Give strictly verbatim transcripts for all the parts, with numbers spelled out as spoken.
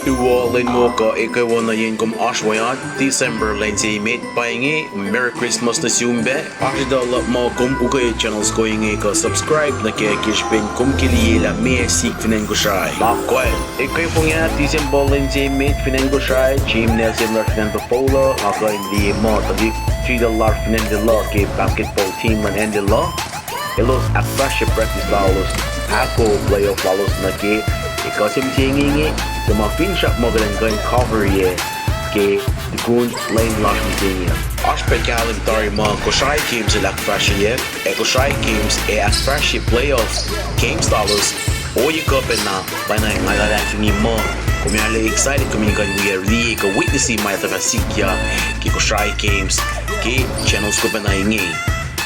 Tuwo lwen wo kuh ekuh wo nuh yen kom oasr we an. December lwen se emet pa inge, Merry Christmas nuh sum pac. Oasr etuh luhk muh kom ukwe channels ko inge kuh subscribe nuh kac ke srihpen kom ke liye lah meac sihk fin acn Kosrae. Ma kwacl, ekuh fong ah December lwen se emet fin acn Kosrae, Jim Nelson lasr fin acn Popola, nga kuh in liye muh tuhlihk sritacl lasr fin acn Lelu ke basketball team luhn acn Lelu, elos ahkfahsrye practice lalos, ahkoo playoff lalos nuh ke, ekuh se mihsenge inge, tuh ma finsrak muh kuht in kuh in cover-ye ke tukun lwen lasr mihsenge. Oasr pac kahlwem tari muh Kosrae Games el ahkfahsryeyuck, ac Kosrae Games ac ahkfahsrye playoff games lalos ohiyac kuh pacna. Pacna nga luhlahlfongi muh kom arlac excited kom in kuh in wi liye kuh witness-i ma etuh fah sikyak ke Kosrae Games ke channels ko pacna inge.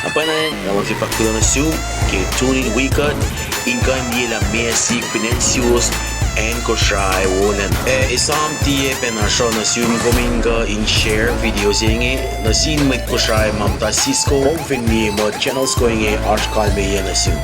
Na pacna nga luhngse fahk kuloh nuh sum ke tune in wi kuht in kuh in liye lah meac sihk fin acn suwos acn Kosrae wolacna. Ac esam tiac pacna sruh nuh sum kom in kuh in share video se inge nuh sin mwet Kosrae ma muhta Cisco, kom fin liye muh channels ko inge oasr kalmeyac nuh sum.